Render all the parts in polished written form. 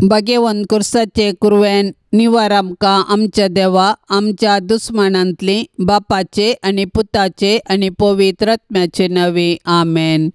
भाग्यवंत कुर्साचे कुरवेन निवार आमकां आमच्या देवा आमच्या दुस्मानांतली बापाचे आनी पुताचे आनी पवित्र आत्म्याचे नांवे आमेन.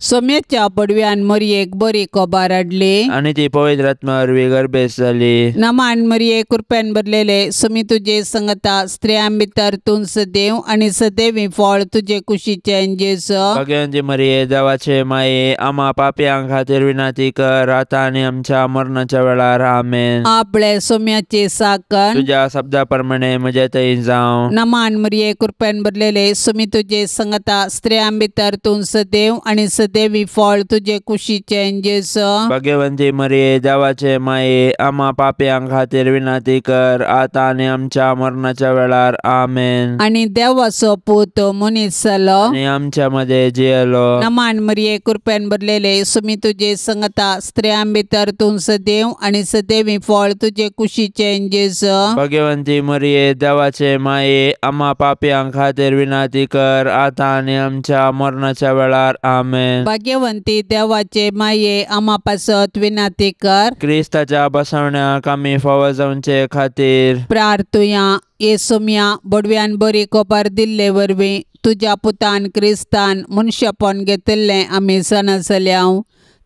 सोम्याच्या पडव्यान मरयेक बरी कोबार हाडली आनी ती पवित्र आत्म्या वरवीं गर्भेस्त जाली. नमान मरये कृपेन भरलेले सुमी तुजे संगता स्त्रियां भितर तूं सदैव आनी सदैवी फळ तुजे कुशीचें जेजू. भाग्यवंती मरिये देवाचे माये आमा पापयां खातीर विनंती कर आतां आनी आमच्या मरणाच्या वेळार आमेन. आपले सोम्याचे साकन तुज्या शब्दा प्रमाणे म्हजे थंय जावं. नमान मरिये कृपेन भरलेले सुमी तुजे संगता स्त्रियां भितर तूं सदैव आनी सदैवी फळ तुजे कुशीचें जेजू. भाग्यवंती मरिये देवाचे माये आमा पापयां खातीर विनंती कर आतां आनी आमच्या मरणाच्या वेळार आमेन. आनी देवाचो पूत मनीस जालो आनी आमच्या मध्ये जियेलो. नमान मरिये कृपेन भरलेले सुमी तुजे संगता स्त्रियां भितर तूं सदैव आनी सदैवी फळ तुजे कुशीचें जेजू. भाग्यवंती मरिये देवाचे माये आमा पापयां खातीर विनंती कर आतां आनी आमच्या मरणाच्या वेळार आमेन. भाग्यवंती देवाचे माये आमा पासत विनंती कर. क्रिस्ताच्या बसवण्याक आमी फावो जावचे खातीर प्रार्थुया. ये सोम्या बडव्यान बरी कोबार दिल्ले वरवीं तुज्या पुतान क्रिस्तान मनशापण घेतिल्लें आमी जाणा जाल्या.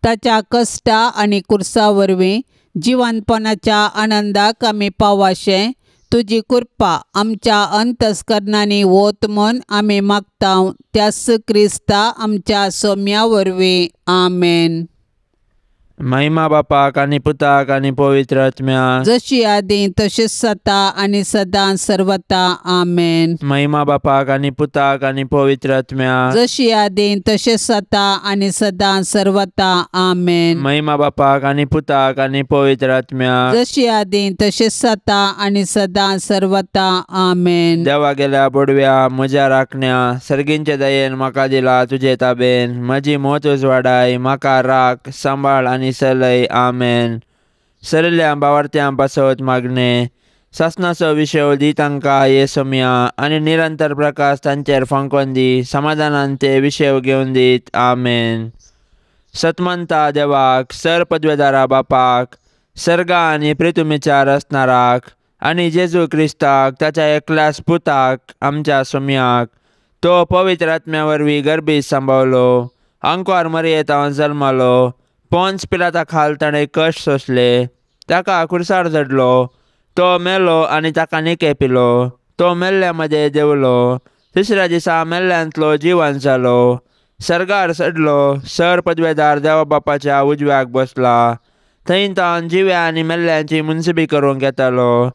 ताच्या कश्टा आनी कुर्सा वरवीं जिवनपणाच्या आनंदाक आमी पावाशें तुजी कृपा आमच्या अंतस्करणांनी वत म्हूण आमी मागता त्याच क्रिस्ता आमच्या सोम्या वरवीं आमेन. महिमा बापाक आनी पुताक आनी पवित्र आत्म्याक जशी आदी तशीच सता आनी सदां सर्वता आमेन. महिमा बापाक आनी पुताक आनी पवित्र आत्म्याक जशी आदी तशीच सता आनी सदां सर्वता आमेन. महिमा बापाक आनी पुताक आनी पवित्र आत्म्याक जशी आदी तशीच सता आनी सदां सर्वता आमेन. देवा गेल्या बोडव्या म्हज्या राखण्या सर्गींचे दयेन म्हाका दिला तुजे ताबेन म्हजी मोत उजवाडाय म्हाका राख सांबाळ आनी सलय आमेन. सरल्या बावार्थ्यां पासत मागणे सासनाचो विशय दी तांकां ये सोम्या आनी निरंतर प्रकाश तांचेर फांकोन दी समाधानान ते विशय घेवन दीत आमेन. सतमंता देवाक सर पदवेदारा बापाक सर्गा आनी प्रितुमीच्या रचणाराक आनी जेजू क्रिस्ताक ताच्या एकल्याच पुताक आमच्या सोम्याक तो पवित्र आत्म्या वरवीं गर्भीत सांबावलो अंकवार मरयेतावन जल्मालो पोन्स पिलाता खाल ताणें कश्ट सोंसले ताका खुर्सार चडलो तो मेलो आनी ताका निके पिलो तो मेल्ल्या मदें देंवलो तिसऱ्या दिसा मेल्ल्यांतलो जिवन जालो सर्गार चडलो सर पदवेदार देवा बापाच्या उजव्याक बसला थंय तावन जिव्या आनी मेल्ल्यांची मुनसिबी करूंक येतालो.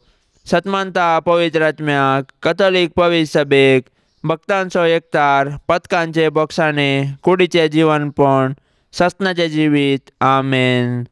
सतमानता पवित्र आत्म्याक कथोलीक पवित्र सभेक भक्तांचो एकतार पदकांचे बोगसाणे कुडीचें जिवनपण सासनाचें जिवीत आमेन.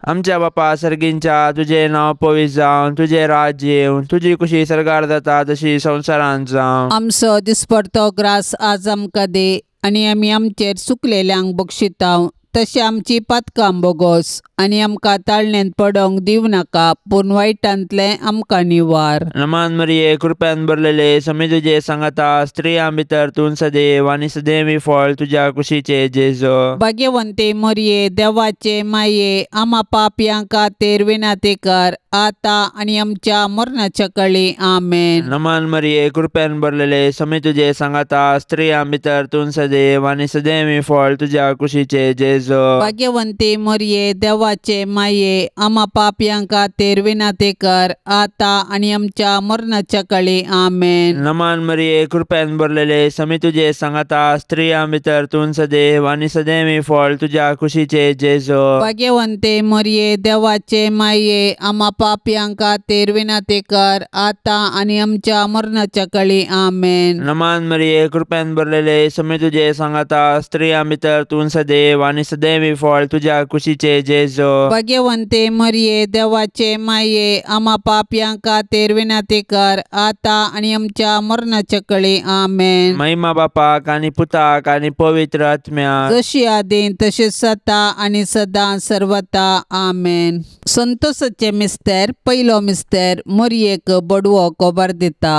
आमच्या बापा सर्गींच्या तुजें नांव पवित्र जावं तुजें राज्य येवं तुजी कुशी सर्गार जाता तशी संवसारांत जावं. आमचो दिसपडतो ग्रास आज आमकां दी आनी आमी आमचेर चुकलेल्यांक बक्षिताव तशें आमची पातकां बोगोस आनी आमकां ताळणेंत पडोंक दिवं नाका पूण वायटांतलें आमकां निवार. नमान मरिये कृपेन भरलेले समी तुजे सांगाता स्त्रियां भितर तूं सदैव आनी सदैवी फळ तुज्या कुशीचे जेजू. भाग्यवंती मरिये देवाचे माये आमा पापयां खातीर विनंती कर आतां आनी आमच्या मरणाच्या कळी आमेन. नमान मरिये कृपेन भरलेले समी तुजे सांगाता स्त्रियां भितर तूं सदैव आनी सदैवी फळ तुज्या कुशीचे जेजू. भाग्यवंती मरिये देवाचे माये आमा पापयां खातीर विनंती कर आतां आनी आमच्या मरणाच्या कळी आमेन. नमान मरिये कृपेन भरलेले समी तुजे सांगाता स्त्रियां भितर तूं सदैव आनी सदैवी फळ तुज्या कुशीचे जेजू. भाग्यवंती मरिये देवाचे माये आमा पापयां खातीर विनंती कर आतां आनी आमच्या मरणाच्या कळी आमेन. नमान मरिये कृपेन भरलेले समी तुजे सांगाता स्त्रियां भितर तूं सदैव आनी सदैवी फळ तुज्या कुशीचे जेजू. भाग्यवंती मरिये देवाचे माये आमा पापयां खातीर विनंती कर आतां आनी आमच्या मरणाच्या कळी आमेन. महिमा बापाक आनी पुताक आनी पवित्र आत्म्याक जशी आदी तशीच सता आनी सदां सर्वता आमेन. संतोषाचे मिस्तेर पयलो मिस्तेर मरियेक बडवो कोबार दिता.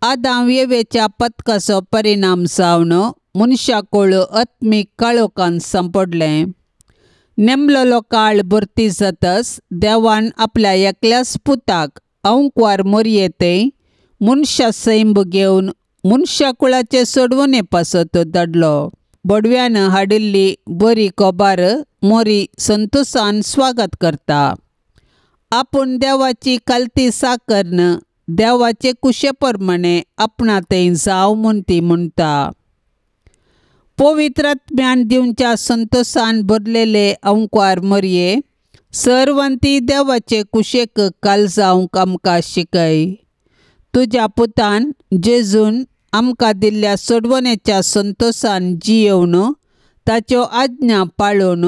आदाम येवेच्या पथकाचो परिणाम जावन मनशाकूळ आत्मीक काळोखान सांपडलें. नेमलेलो काळ भरती जातच देवान आपल्या एकल्याच पुताक अंकवार मोरयेते मनशा सैंब घेवन मनशा कुळाचे सोडवणे पासत धाडलो. बडव्यान हाडिल्ली बरी खबर मोरी संतोषान स्वागत करता. आपूण देवाची खालती साकरन देवाचे कुशे प्रमाणे आपणा थंय जावं म्हूण ती म्हणटा. पवित्र आत्म्यान दिवच्या संतोषान भरलेले अंकवार मोरये सर्वांती देवाचे कुशेक काल जावंक आमकां शिकय. तुज्या पुतान जेजून आमकां दिल्ल्या सोडवणेच्या संतोषान जियेवन ताच्यो आज्ञा पाळून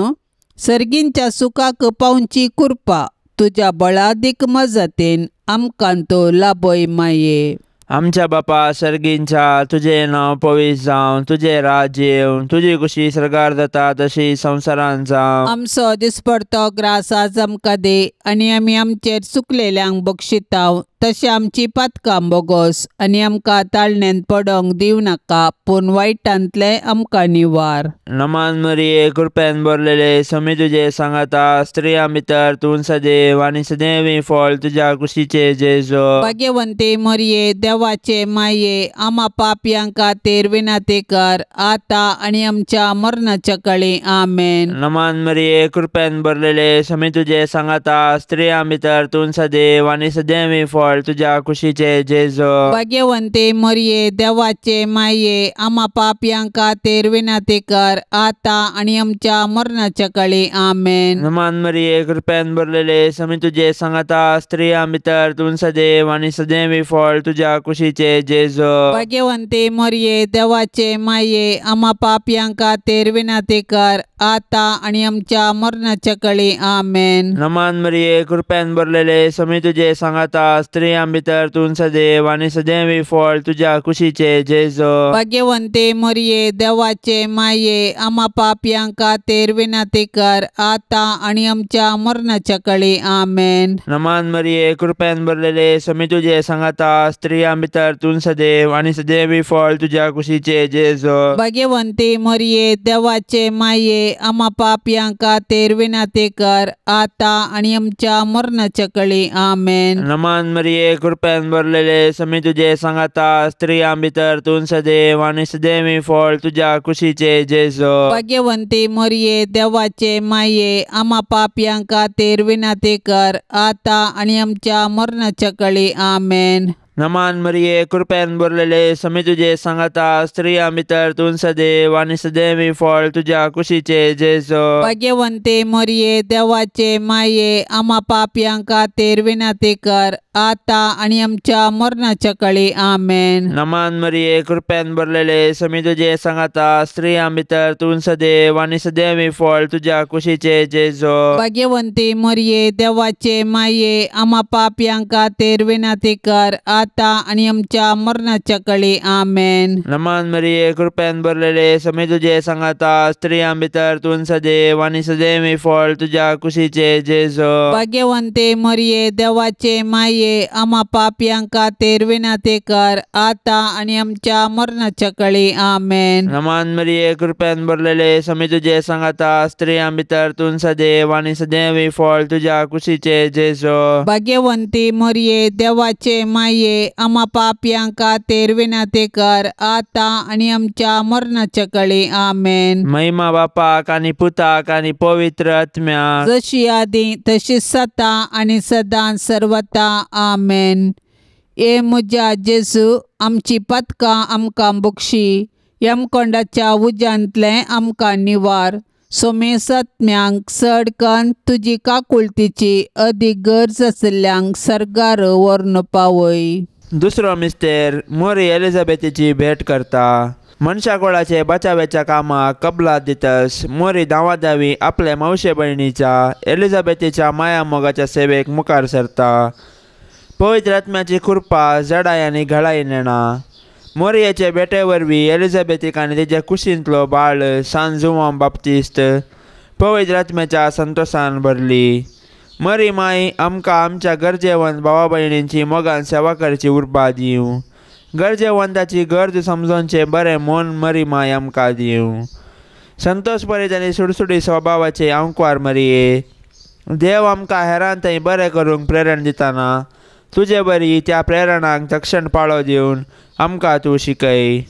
सर्गींच्या सुखाक पावची कृपा तुज्या बळादीक मजतीन आमकां तो लाभय माये. आमच्या बापा सर्गींच्या तुजें नांव पवित्र जावं, तुजें राज्य येवं, तुजी कुशी सर्गार जाता तशी संवसारांत जावं. आमचो दिसपडतो ग्रास आज आमकां दी आनी आमी आमचेर चुकलेल्यांक बक्षिताव तशें आमची पातकां बोगोस आनी आमकां ताळण्यांत पडोंक दिवं नाका पूण वायटांतलें आमकां निवार. नमान मरिये कृपेन भरलेले स्वामी तुजे सांगाता, स्त्रियां भितर तूं सदैव आनी सदैवी फळ तुज्या कुशीचे जेजू. भाग्यवंती मरिये देवाचे माये आमा पापयां खातीर विनंती कर आतां आनी आमच्या मरणाच्या काळी. आमेन. नमान मरिये कृपेन भरलेले स्वामी तुजे सांगाता, स्त्रियां भितर तूं सदैव आनी सदैवी फळ तुज्या कुशीचे जेजू. भाग्यवंती मरिये देवाचे माये आमा पापयां खातीर विनंती कर आतां आनी आमच्या मरणाच्या काळी. आमेन. नमान मरिये कृपेन भरलेले स्वामी तुजे सांगाता, स्त्रियां भितर तूं सदैव आनी सदैवी फळ तुज्या कुशीचे जेजू. भाग्यवंती मरिये देवाचे माये आमा पापयां खातीर विनंती कर आतां आनी आमच्या मरणाच्या काळी. आमेन. नमान मरिये कृपेन भरलेले स्वामी तुजे सांगाता, स्त्रियां भितर तूं सदैव आनी सदैवी फळ तुज्या कुशीचे जेजू. भाग्यवंती मरिये देवाचे माये आमा पापयां खातीर विनंती कर आतां आनी आमच्या मरणाच्या काळी. आमेन. नमान मरिये कृपेन भरलेले स्वामी तुजे सांगाता, स्त्रियां भितर तूं सदैव आनी सदैवी फळ तुज्या कुशीचे जेजू. भाग्यवंती मरिये देवाचे माये आमा पापयां खातीर विनंती कर आतां आनी आमच्या मरणाच्या काळी. आमेन. नमान मरिये कृपेन भरलेले स्वामी तुजे सांगाता, स्त्रियां भितर तूं सदैव आनी सदैवी फळ तुज्या कुशीचे जेजू. भाग्यवंती मरिये देवाचे माये आमा पापयां खातीर विनंती कर आतां आनी आमच्या मरणाच्या काळी. आमेन. नमान मरिये कृपेन भरलेले स्वामी तुजे सांगाता, स्त्रियां भितर तूं सदैव आनी सदैवी फळ तुज्या कुशीचे जेजू. भाग्यवंती मरिये देवाचे माये आमा पापयां खातीर विनंती कर आतां आनी आमच्या मरणाच्या काळी. आमेन. नमान मरिये कृपेन भरलेले स्वामी तुजे सांगाता, स्त्रियां भितर तूं सदैव आनी सदैवी फळ तुज्या कुशीचे जेजू. भाग्यवंती मरिये देवाचे माये आमा पापयां खातीर विनंती कर आतां आनी आमच्या मरणाच्या काळी. आमेन. नमान मरिये कृपेन भरलेले स्वामी तुजे सांगाता, स्त्रियां भितर तूं सदैव आनी सदैवी फळ तुज्या कुशीचे जेजू. भाग्यवंती मरिये देवाचे माये आमा पापयां खातीर विनंती कर आतां आनी आमच्या मरणाच्या काळी. आमेन. नमान मरिये कृपेन भरलेले स्वामी तुजे सांगाता, स्त्रियां भितर तूं सदैव आनी सदैवी फळ तुज्या कुशीचे जेजू. भाग्यवंती मरिये देवाचे माये आमा पापयां खातीर विनंती कर आतां आनी आमच्या मरणाच्या काळी. आमेन. महिमा बापाक आनी पुताक आनी पवित्र आत्म्याक, जशी आदी तशी सता आनी सदां सर्वता. आमेन. ए म्हज्या जेजू आमची पातकां आमकां बक्षी, यमकोंडाच्या उज्यांतलें आमकां निवार, सोमेसात्म्यांक चड कन्न तुजी काकुळतीची अदीक गरज आशिल्ल्यांक सर्गार व्हरून पावय. दुसरो मिस्तेर मोरी एलिझाबेथीची भेट करता. मनशाकोळाचे बचाव्याच्या कामाक कबलात दितस मोरी धांवाधावी आपल्या मावशे भयणीच्या एलिझाबेथीच्या माया मोगाच्या सेवेक मुखार सरता. पवित्र आत्म्याची कृपा जडाय आनी घळाय नेणा. मोरयेचे भेटे वरवीं एलिझाबेथीक आनी तिच्या कुशींतलो बाळ सान जुवांव बाप्तिस्त पवित्र आत्म्याच्या संतोषान भरली. मरी माई आमकां आमच्या गरजेवंत भावा भयणींची मोगान सेवा करची उर्बा दिवं. गरजेवंताची गरज समजोवचें बरें मन मरी माय आमकां दिवं. संतोष बरें आनी सुडसुडी स्वभावाचे आंकवार मरिये देव आमकां हेरान थंय बरें करूंक प्रेरण दिताना तुजे बरी त्या प्रेरणांक तक्षण पाळो दिवन आमकां तूं शिकय.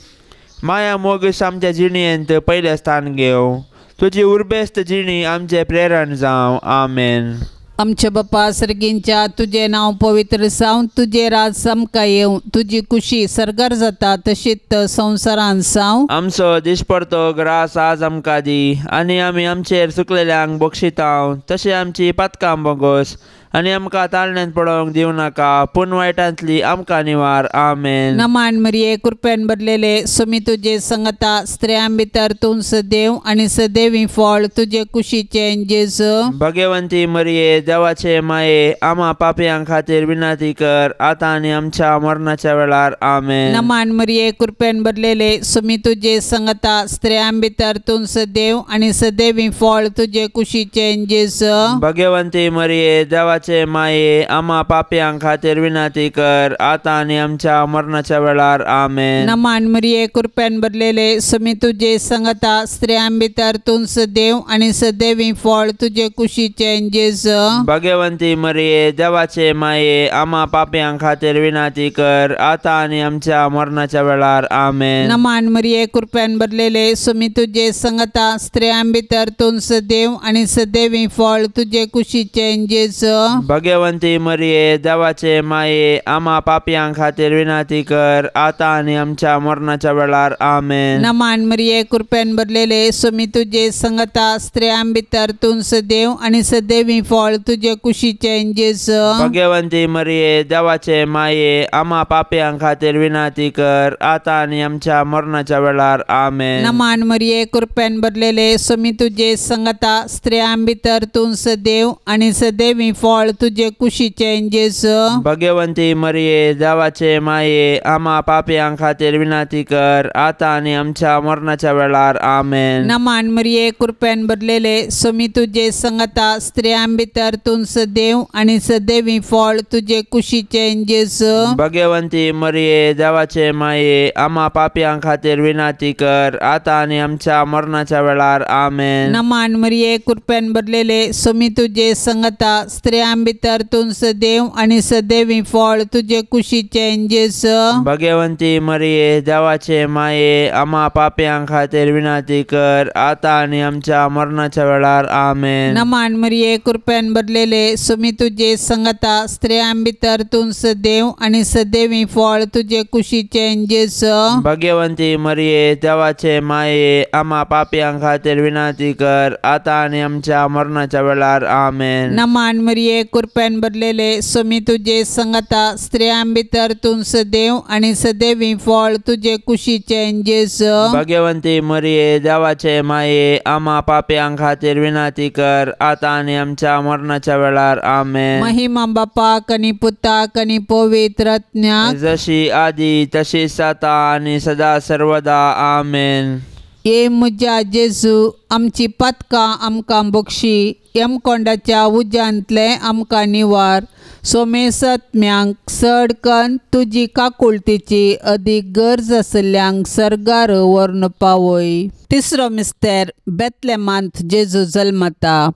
माया मोगीस आमच्या जिणेंत पयलें स्थान घेवं तुजी उर्बेस्त जिणी आमचें प्रेरण जावं. आमेन. आमच्या बापा सर्गींच्या तुजें नांव पवित्र जावं तुजें राज आमकां येवं तुजी कुशी सर्गार जाता तशीच संवसारांत जावं. आमचो दिसपडतो ग्रास आज आमकां दी आनी आमी आमचेर चुकलेल्यांक बक्षितांव तशें आमची पातकां बोगोस आनी आमकां ताळण्यांत पडोवंक दिवं नाका पूण वायटांतली आमकां निवार. आमेन. नमान मरिये कृपेन भरलेले सुमी तुजे संगता स्त्रियां भितर तूं सदैव आनी सदैवी फळ तुजे कुशीचें जेजू. भगवंती मरिये देवाचे माये आमा पापयां खातीर विनंती कर आतां आनी आमच्या मरणाच्या वेळार. आमेन. नमान मरिये कृपेन भरलेले सुमी तुजे संगता स्त्रियां भितर तूं सदैव आनी सदैवी फळ तुजे कुशीचें जेजू. भगवंती मरिये देवाचे माये आमा पापयां खातीर विनंती कर आतां आनी आमच्या मरणाच्या वेळार. आमेन. नमान मरिये कृपेन भरलेले सुमी तुजे संगता स्त्रियां भितर तूं सदैव आनी सदैवी फळ तुजे कुशीचें जेजू. भगवंती मरिये देवाचे माये आमा पापयां खातीर विनंती कर आतां आनी आमच्या मरणाच्या वेळार. आमेन. नमान मरिये कृपेन भरलेले सुमी तुजे संगता स्त्रियां भितर तूं सदैव आनी सदैवी फळ तुजे कुशीचें जेजू. भगवंती मरिये देवाचे माये आमा पापयां खातीर विनंती कर आतां आनी आमच्या मरणाच्या वेळार. आमेन. नमान मरिये कृपेन भरलेले सुमी तुजे संगता स्त्रियां भितर तूं सदैव आनी सदैवी फळ तुजे कुशीचें जेजू. भगवंती मरिये देवाचे माये आमा पापयां खातीर विनंती कर आतां आनी आमच्या मरणाच्या वेळार. आमेन. नमान मरिये कृपेन भरलेले सुमी तुजे संगता स्त्रियां भितर तूं सदैव आनी सदैवी फळ तुजे कुशीचें जेजू. भगवंती मरिये देवाचे माये आमा पापयां खातीर विनंती कर आतां आनी आमच्या मरणाच्या वेळार. आमेन. नमान मरिये कृपेन भरलेले सुमी तुजे संगता स्त्रियां भितर तूं सदैव आनी सदैवी फळ तुजे कुशीचें जेजू. भगवंती मरिये देवाचे माये आमा पापयां खातीर विनंती कर आतां आनी आमच्या मरणाच्या वेळार. आमेन. नमान मरिये कृपेन भरलेले सुमी तुजे संगता स्त्रियां भितर तूं सदैव आनी सदैवी फळ तुजे कुशीचें जेजू. भगवंती मरिये देवाचे माये आमा पापयां खातीर विनंती कर आतां आनी आमच्या मरणाच्या वेळार. आमेन. नमान मरिये कृपेन भरलेले सुमी तुजे संगता स्त्रियां भितर तूं सदैव आनी सदैवी फळ तुजे कुशीचें जेजू. भगवंती मरिये देवाचे माये आमा पापयां खातीर विनंती कर आतां आनी आमच्या मरणाच्या वेळार. आमेन. नमान मरिये कृपेन भरलेले सुमी तुजे संगता स्त्रियां भितर तूं सदैव आनी सदैवी फळ तुजे कुशीचें जेजू. भगवंती मरिये देवाचे माये आमा पापयां खातीर विनंती कर आतां आनी आमच्या मरणाच्या वेळार. आमेन. महिमा बापाक आनी पुताक आनी पवित्र आत्म्याक जशी आदी तशीच आतां आनी सदा सर्वदा. आमेन. ये म्हज्या जेजू आमची पातकां आमकां बक्षी यमकोंडाच्या उज्यांतलें आमकां निवार सोमेसत्म्यांक चड कन्न तुजी काकुळतीची अदीक गरज आशिल्ल्यांक सर्गार व्हरून पावय. तिसरो मिस्तेर बेतलेमांत जेजू जल्मता.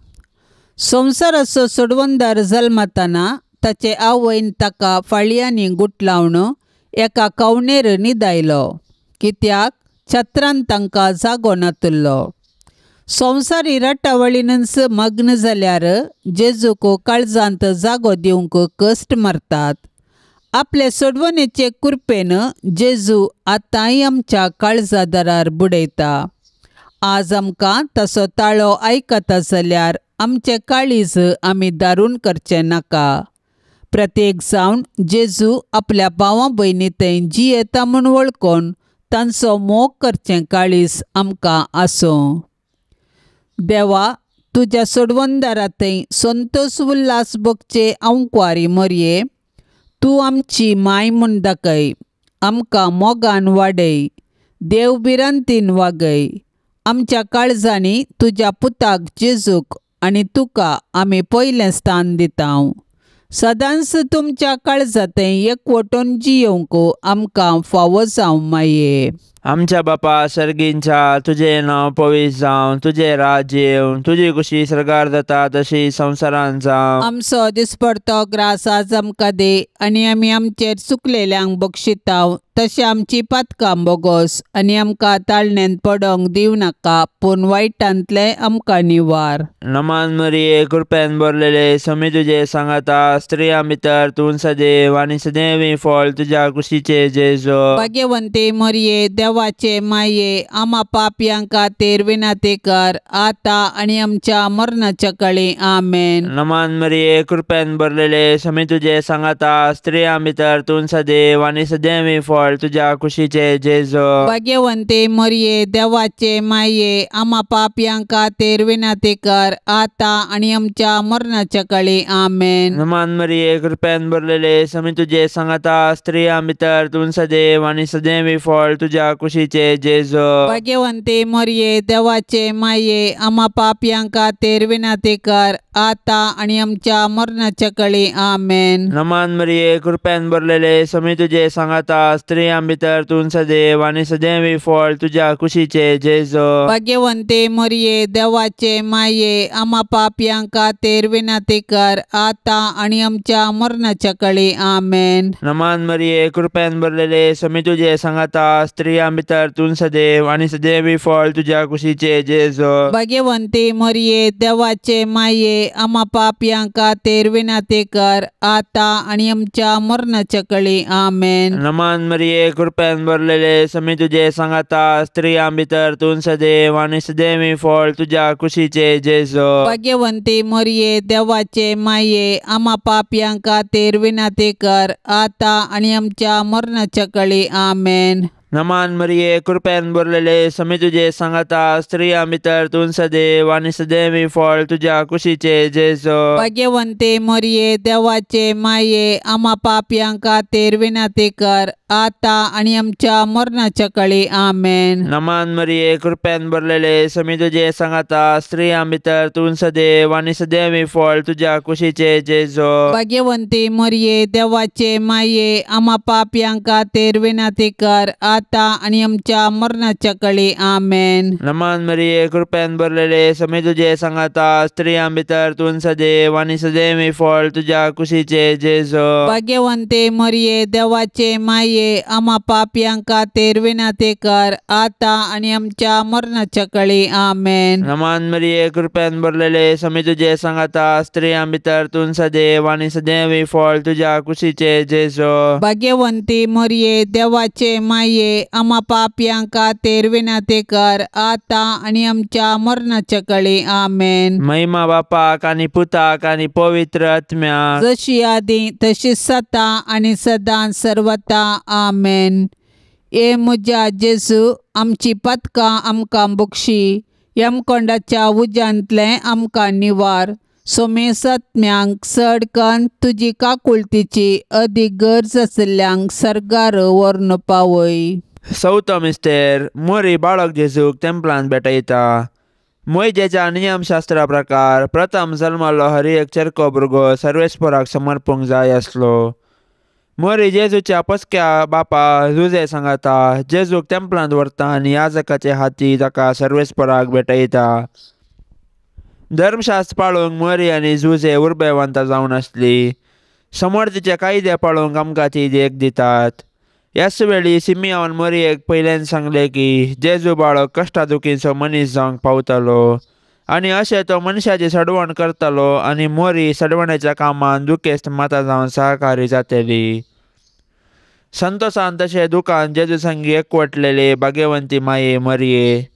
संवसाराचो सोडवणदार जल्मताना ताचे आवयन ताका फाळयांनी गुटलावन एका कवणेर न्हिदायलो कित्याक छत्रान तांकां जागो नातिल्लो. संवसारी रटावळीनच मग्न जाल्यार जेजूक काळजांत जागो दिवंक कश्ट मारतात. आपले सोडवणेचे कृपेन जेजू आतांय आमच्या काळजा दारार बुडयता. आज आमकां तसो ताळो आयकता जाल्यार आमचें काळीज आमी दारून करचें नाका. प्रत्येक जावन जेजू आपल्या भावा भयणी थंय जियेता म्हूण वळखून तांचो मोग करचें काळीज आमकां आसूं. देवा तुज्या सोडवणदारा थंय संतोष उल्हास भोगचे आंकवारी मरये तूं आमची माय म्हूण दाखय. आमकां मोगान वाडय, देव भिरांतीन वागय. आमच्या काळजांनी तुज्या पुताक जेजूक आनी तुका आमी पयलें स्थान दिता. सदांच तुमच्या काळजांत एकवटून जियोवंक आमकां फावो जावं माये. आमच्या बापा सर्गींच्या तुजें नांव पवित्र जावं, तुजें राज्य येवं, तुजी कुशी सर्गार जाता तशी संवसारांत जावं। आमचो दिसपडतो ग्रास आज आमकां दी आनी आमी आमचेर चुकलेल्यांक बक्षिताव तशें आमची पातकां बोगोस आनी आमकां ताळण्यांत पडोंक दिवं नाका पूण वायटांतलें आमकां निवार। नमान मरिये कृपेन भरलेले स्वामी तुजे सांगाता, स्त्रियां भितर तूं सदैव आनी सदैवी फळ तुज्या कुशीचे जेजू। भाग्यवंती मरिये देवाचे माये आमा पापयां खातीर विनंती कर आतां आनी आमच्या मरणाच्या काळी। आमेन। नमान मरिये कृपेन भरलेले स्वामी तुजे सांगाता, स्त्रियां भितर तूं सदैव आनी सदैवी फळ तुज्या कुशीचे जेजू। भाग्यवंती मरिये देवाचे माये आमा पापयां खातीर विनंती कर आतां आनी आमच्या मरणाच्या काळी। आमेन। नमान मरिये कृपेन भरलेले स्वामी तुजे सांगाता, स्त्रियां भितर तूं सदैव आनी सदैवी फळ तुज्या कुशीचे जेजू। भाग्यवंती मरिये देवाचे माये आमा पापयां खातीर विनंती कर आतां आनी आमच्या मरणाच्या काळी। आमेन। नमान मरिये कृपेन भरलेले स्वामी तुजे सांगाता, स्त्रियां भितर तूं सदैव आनी सदैवी फळ तुज्या कुशीचे जेजू। भाग्यवंती मरिये देवाचे माये आमा पापयां खातीर विनंती कर आतां आनी आमच्या मरणाच्या काळी। आमेन। नमान मरिये कृपेन भरलेले स्वामी तुजे सांगाता, स्त्रियां भितर तूं सदैव आनी सदैवी फळ तुज्या कुशीचे जेजू। भाग्यवंती मरिये देवाचे माये आमा पापयां खातीर विनंती कर आतां आनी आमच्या मरणाच्या काळी। आमेन। नमान मरिये कृपेन भरलेले स्वामी तुजे सांगाता, स्त्रियां भितर तूं सदैव आनी सदैवी फळ तुज्या कुशीचे जेजू। भाग्यवंती मरिये देवाचे माये आमा पापयां खातीर विनंती कर आतां आनी आमच्या मरणाच्या काळी। आमेन। नमान मरिये कृपेन भरलेले स्वामी तुजे सांगाता, स्त्रियां भितर तूं सदैव आनी सदैवी फळ तुज्या कुशीचे जेजू। भाग्यवंती मरिये देवाचे माये आमा पापयां खातीर विनंती कर आतां आनी आमच्या मरणाच्या काळी। आमेन। नमान मरिये कृपेन भरलेले स्वामी तुजे सांगाता, स्त्रियां भितर तूं सदैव आनी सदैवी फळ तुज्या कुशीचे जेजू। भाग्यवंती मरिये देवाचे माये आमा पापयां खातीर विनंती कर आतां आनी आमच्या मरणाच्या काळी। आमेन। नमान मरिये कृपेन भरलेले स्वामी तुजे सांगाता, स्त्रियां भितर तूं सदैव आनी सदैवी फळ तुज्या कुशीचे जेजू। भाग्यवंती मरिये देवाचे माये आमा पापयां खातीर विनंती कर आतां आनी आमच्या मरणाच्या काळी। आमेन। नमान मरिये कृपेन भरलेले स्वामी तुजे सांगाता, स्त्रियां भितर तूं सदैव आनी सदैवी फळ तुज्या कुशीचे जेजू। भाग्यवंती मरिये देवाचे माये आमा पापयां खातीर विनंती कर आतां आनी आमच्या मरणाच्या काळी। आमेन। महिमा बापाक आनी पुताक आनी पवित्र आत्म्याक, जशी आदी तशी सता आनी सदां सर्वता। आमेन। ए म्हज्या जेजू आमची पातकां आमकां बक्षी, यमकोंडाच्या उज्यांतलें आमकां निवार, सोमेसत्म्यांक चड कन्न तुजी काकुळतीची अदीक गरज आशिल्ल्यांक सर्गार व्हरून पावय। चवथो मिस्तेर मोरी बाळक जेजूक तेंपलान भेटयता। मोयजेच्या नियमशास्त्रा प्रकार प्रथम जल्मलो हर एक चेरको भुरगो सर्वेस्पराक समर्पूंक जाय आसलो। मोरी जेजूच्या पसक्या बापा जुजे सांगाता जेजूक तेंपलांत व्हरता आनी याजकाचे हाती ताका सर्वेस्पराक भेटयता। धर्मशास्त्र पाळूंक मोरी आनी जुजे उर्बेवंत जावन आसली। समर्थीचे कायदे पाळूंक आमकां ती देख दितात। ह्याच वेळी सिमियान मोरयेक पयल्यान सांगलें की जेजू बाळक कश्टा दुखीचो मनीस जावंक पावतलो आनी अशें तो मनशाची सडवण करतलो आनी मोरी सडवणेच्या कामान दुखेस्त माता जावन सहकारी जातली। संतोसान तशें दुकान जेजू संगी एकवटलेले भाग्यवंती माये मरये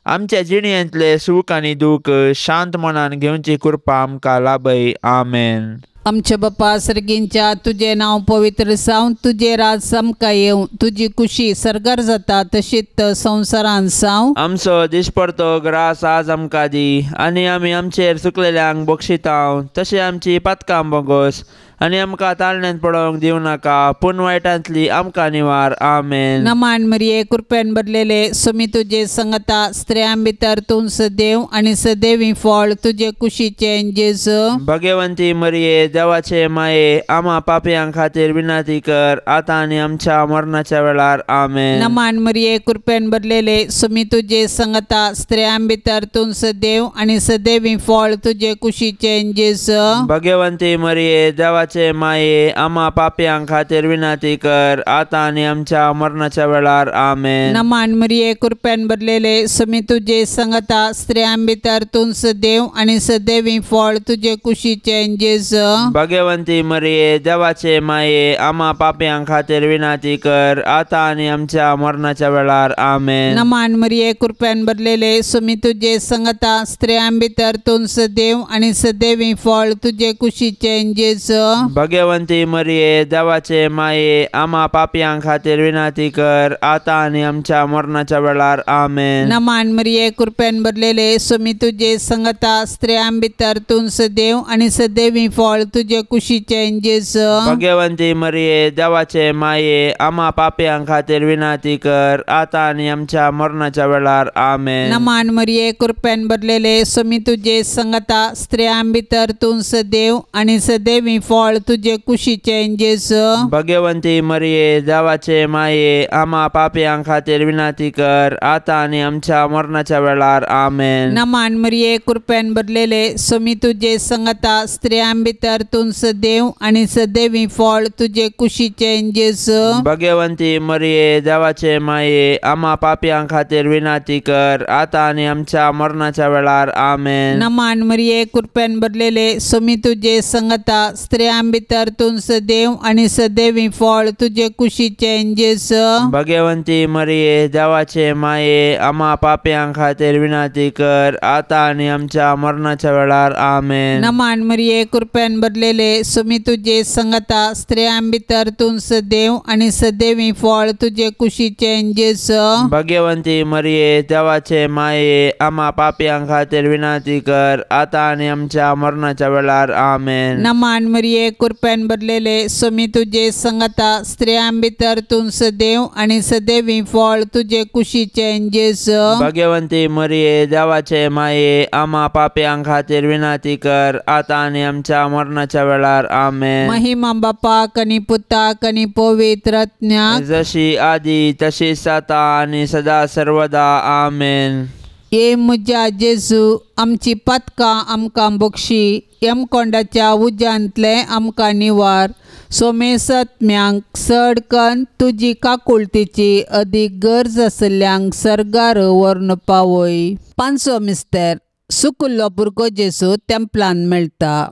आमच्या जिणेंतले सूख आनी दूख शांत मनान घेवची कृपा आमकां लाभय। आमेन। आमच्या बापा सर्गींच्या तुजें नांव पवित्र जावं, तुजें राज आमकां येवं, तुजी कुशी सर्गार जाता तशीच संवसारांत जावं। आमचो दिसपडतो ग्रास आज आमकां दी आनी आमी आमचेर चुकलेल्यांक बक्षितांव तशें आमची पातकां बोगोस आनी आमकां ताळण्यांत पडोवंक दिवं नाका, पूण वायटांतली आमकां निवार. आमेन. नमान मरिये, कृपेन भरलेले, स्वामी तुजे संगता, स्त्रियां भितर तूं सदैव आनी सदैवी फळ तुजे कुशीचें जेजू. भगवंती मरिये, देवाचे माये, आमा पापयां खातीर विनंती कर, आतां आनी आमच्या मरणाच्या वेळार. आमेन. नमान मरिये, कृपेन भरलेले, स्वामी तुजे संगता, स्त्रियां भितर तूं सदैव आनी सदैवी फळ तुजे कुशीचें जेजू. भगवंती मरिये, देवाचे माये, आमा पापयां खातीर विनंती कर, आतां आनी आमच्या मरणाच्या वेळार. आमेन. नमान मरिये, कृपेन भरलेले, स्वामी तुजे संगता, स्त्रियां भितर तूं सदैव आनी सदैवी फळ तुजे कुशीचें जेजू. भगवंती मरिये, देवाचे माये, आमा पापयां खातीर विनंती कर, आतां आनी आमच्या मरणाच्या वेळार. आमेन. नमान मरिये, कृपेन भरलेले, स्वामी तुजे संगता, स्त्रियां भितर तूं सदैव आनी सदैवी फळ तुजे कुशीचें जेजू. भगवंती मरिये, देवाचे माये, आमा पापयां खातीर विनंती कर, आतां आनी आमच्या मरणाच्या वेळार. आमेन. नमान मरिये, कृपेन भरलेले, स्वामी तुजे संगता, स्त्रियां भितर तूं सदैव आनी सदैवी फळ तुजे कुशीचें जेजू. भगवंती मरिये, देवाचे माये, आमा पापयां खातीर विनंती कर, आतां आनी आमच्या मरणाच्या वेळार. आमेन. नमान मरिये, कृपेन भरलेले, स्वामी तुजे संगता, स्त्रियां भितर तूं सदैव आनी सदैवी फळ तुजे कुशीचें जेजू. भगवंती मरिये, देवाचे माये, आमा पापयां खातीर विनंती कर, आतां आनी आमच्या मरणाच्या वेळार. आमेन. नमान मरिये, कृपेन भरलेले, स्वामी तुजे संगता, स्त्रियां भितर तूं सदैव आनी सदैवी फळ तुजे कुशीचें जेजू. भगवंती मरिये, देवाचे माये, आमा पापयां खातीर विनंती कर, आतां आनी आमच्या मरणाच्या वेळार. आमेन. नमान मरिये, कृपेन भरलेले, स्वामी तुजे संगता, स्त्रियां भितर तूं सदैव आनी सदैवी फळ तुजे कुशीचें जेजू. भगवंती मरिये, देवाचे माये, आमा पापयां खातीर विनंती कर, आतां आनी आमच्या मरणाच्या वेळार. आमेन. नमान मरिये, कृपेन भरलेले, स्वामी तुजे संगता, स्त्रियां भितर तूं सदैव आनी सदैवी फळ तुजे कुशीचें जेजू. भगवंती मरिये, देवाचे माये, आमा पापयां खातीर विनंती कर, आतां आनी आमच्या मरणाच्या वेळार. आमेन. नमान मरिये, कृपेन भरलेले, स्वामी तुजे संगता, स्त्रियां भितर तूं सदैव आनी सदैवी फळ तुजे कुशीचें जेजू. भगवंती मरिये, देवाचे माये, आमा पापयां खातीर विनंती कर, आतां आनी आमच्या मरणाच्या वेळार. आमेन. महिमा बापाक आनी पुताक आनी पवित्र आत्म्याक, जशी आदी तशीच आतां आनी सदा सर्वदा. आमेन. ये म्हज्या जेजू, आमची पातकां आमकां बक्षी, यमकोंडाच्या उज्यांतलें आमकां निवार, सोमेसत्म्यांक चड कन्न तुजी काकुळतीची अदीक गरज आशिल्ल्यांक सर्गार व्हरून पावय. पांचवो मिस्तेर, सुकुल्लो भुरगो जेजू तेंपलान मेळटा.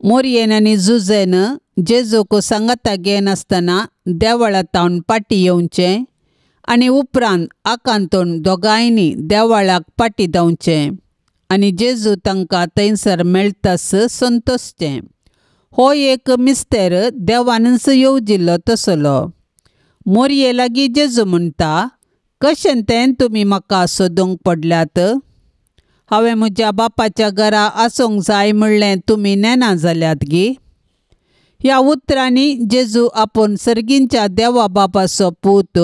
मोरयेन आनी जुजेन जेजूक सांगाता घेनासतना देवळा तावन पाटी येवचें आनी उपरांत आकांतून दोगांयनी देवळाक पाटी धांवचें आनी जेजू तांकां थंयसर मेळटास संतोशचें. हो एक मिस्तेर देवानच येवजिल्लो तसलो. मोरये लागीं जेजू म्हणटा, कशें तें तुमी म्हाका सोदूंक पडल्यात? हांवें म्हज्या बापाच्या घरा आसूंक जाय म्हणलें तुमी नेना जाल्यात गी? ह्या उतरांनी जेजू आपूण सर्गींच्या देवा बापाचो पूत,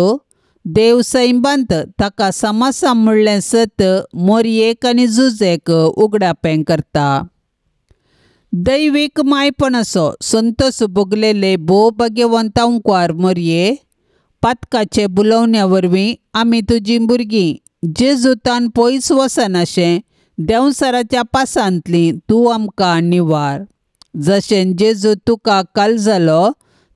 देव सैंबांत ताका समासा म्हणलें सत मोरयेक आनी जुजेक उगडापें करता. दैवीक मायपणाचो संतोस भोगलेले भोव भाग्यवंत अंकवार मोरये, पातकाचे बुलोवण्या वरवीं आमी तुजीं भुरगीं जेजूतान पयस वचनाशें देंवसराच्या पासांतली तूं आमकां निवार. जशें जेजू तुका काल जालो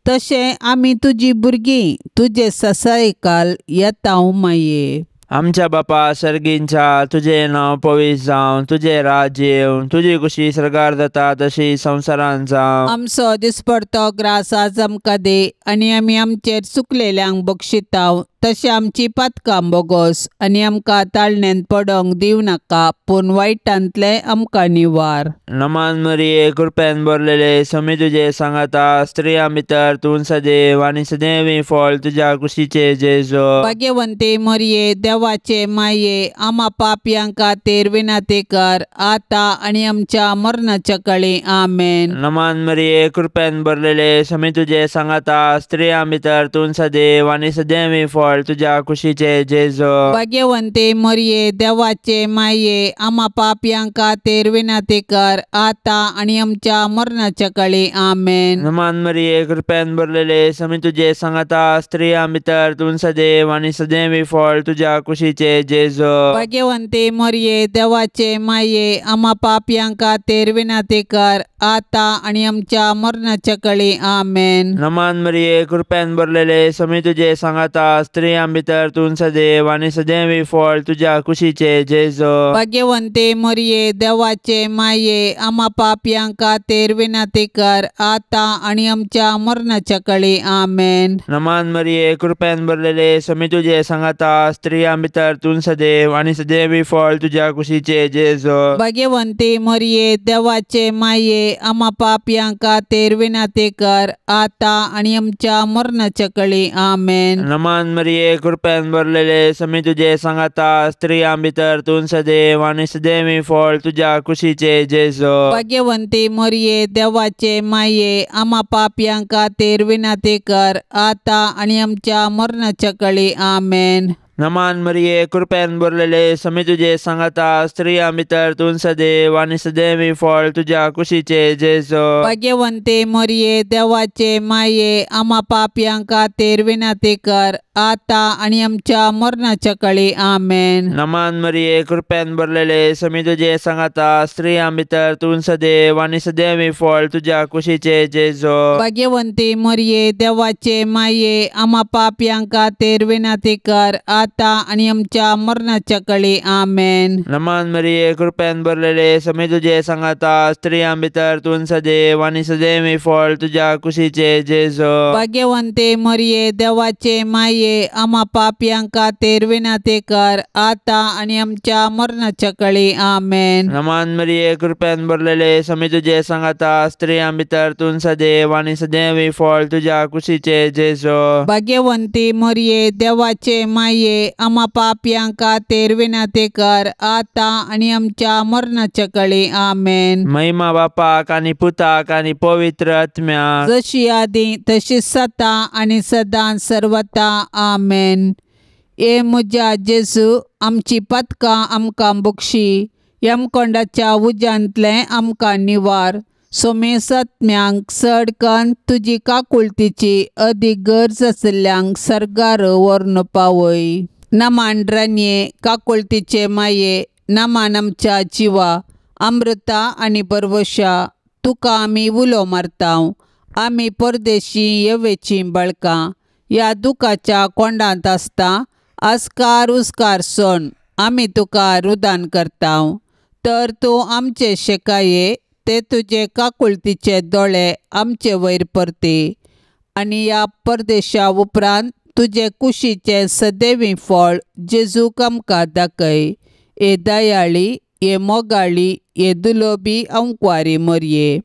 तशें आमी तुजी भुरगीं तुजे ससायकाल येता माये. आमच्या बापा सर्गींच्या, तुजें नांव पवित्र जावं, तुजें राज्य येवं, तुजी खुशी सर्गार जाता तशी संवसारांत जावं. आमचो दिसपडतो ग्रास आज आमकां दी आनी आमी आमचेर चुकलेल्यांक बक्षिताव तशें आमची पातकां बोगोस आनी आमकां ताळण्यांत पडोंक दिवं नाका, पूण वायटांतलें आमकां निवार. नमान मरिये, कृपेन भरलेले, स्वामी तुजे सांगाता, स्त्रियां भितर तूं सदैव आनी सदैवी फळ तुज्या कुशीचें जेजू. भाग्यवंती मरिये, देवाचे देवाचे माये आमा पापयां खातीर विनंती कर आतां आनी आमच्या मरणाच्या कळी आमेन। नमान मरिये कृपेन भरलेले स्वामी तुजे सांगाता स्त्रियां भितर तूं सदैव आनी सदैवी फळ तुज्या कुशीचे जेजू। भाग्यवंती मरिये देवाचे माये आमा पापयां खातीर विनंती कर आतां आनी आमच्या मरणाच्या कळी आमेन। नमान मरिये कृपेन भरलेले स्वामी तुजे सांगाता स्त्रियां भितर तूं सदैव आनी सदैवी फळ तुज्या कुशीचे जेजू। भाग्यवंती मरिये देवाचे माये आमा पापयां खातीर विनंती कर आतां आनी आमच्या मरणाच्या कळी आमेन। नमान मरिये कृपेन भरलेले स्वामी तुजे सांगाता स्त्रियां भितर तूं सदैव आनी सदैवी फळ तुज्या कुशीचे जेजू। भाग्यवंती मरिये देवाचे माये आमा पापयां खातीर विनंती कर आतां आनी आमच्या मरणाच्या कळी आमेन। नमान मरिये कृपेन भरलेले स्वामी तुजे सांगाता स्त्रियां भितर तूं सदैव आनी सदैवी फळ तुज्या कुशीचे जेजू। भाग्यवंती मरिये देवाचे माये आमा पापयां खातीर विनंती कर आतां आनी आमच्या मरणाच्या कळी आमेन। नमान मरिये कृपेन भरलेले स्वामी तुजे सांगाता स्त्रियां भितर तूं सदैव आनी सदैवी फळ तुज्या कुशीचे जेजू। भाग्यवंती मरिये देवाचे माये आमा पापयां खातीर विनंती कर आतां आनी आमच्या मरणाच्या कळी आमेन। नमान मरिये कृपेन भरलेले स्वामी तुजे सांगाता स्त्रियां भितर तूं सदैव आनी सदैवी फळ तुज्या कुशीचे जेजू। भाग्यवंती मरिये देवाचे माये आमा पापयां खातीर विनंती कर आतां आनी आमच्या मरणाच्या कळी आमेन। नमान मरिये कृपेन भरलेले स्वामी तुजे सांगाता स्त्रियां भितर तूं सदैव आनी सदैवी फळ तुज्या कुशीचे जेजू। भाग्यवंती मरिये देवाचे माये आमा पापयां खातीर विनंती कर आतां आनी आमच्या मरणाच्या कळी आमेन। नमान मरिये कृपेन भरलेले स्वामी तुजे सांगाता स्त्रियां भितर तूं सदैव आनी सदैवी फळ तुज्या कुशीचे जेजू। भाग्यवंती मरिये देवाचे माये आमा पापयां खातीर विनंती कर आतां आनी आमच्या मरणाच्या कळी आमेन। नमान मरिये कृपेन भरलेले स्वामी तुजे सांगाता स्त्रियां भितर तूं सदैव आनी सदैवी फळ तुज्या कुशीचे जेजू। भाग्यवंती मरिये देवाचे माये आमा पापयां खातीर विनंती कर आतां आनी आमच्या मरणाच्या कळी आमेन। महिमा बापाक आनी पुताक आनी पवित्र आत्म्याक, जशी आदी तशी सता आनी सदां सर्वता आमेन। ए म्हज्या जेजू आमची पदकां आमकां बक्षी, यमकोंडाच्या उज्यांतलें आमकां निवार, सोमेसत्म्यांक चड कन्न तुजी काकुळतीची अदीक गरज आशिल्ल्यांक सर्गार व्हरून पावय। नमान रानये काकुळतीचे माये, नमान आमच्या जिवा अमृता आनी बरवशा, तुका आमी उलो मारता, आमी परदेशी येवेचीं बळकां ह्या दुखाच्या कोंडांत आसता आस्कार उस्कार सोण आमी तुका रुदान करता, तर तूं आमचे शेकाये ते तुजे काकुळतीचे दोळे आमचे वयर परती आनी ह्या परदेशा उपरांत तुजे कुशीचें सदैवी फळ जेजूक आमकां दाखय। ए दयाळी, ए मोगाळी, ए दुलोबी अंकवारी मरये,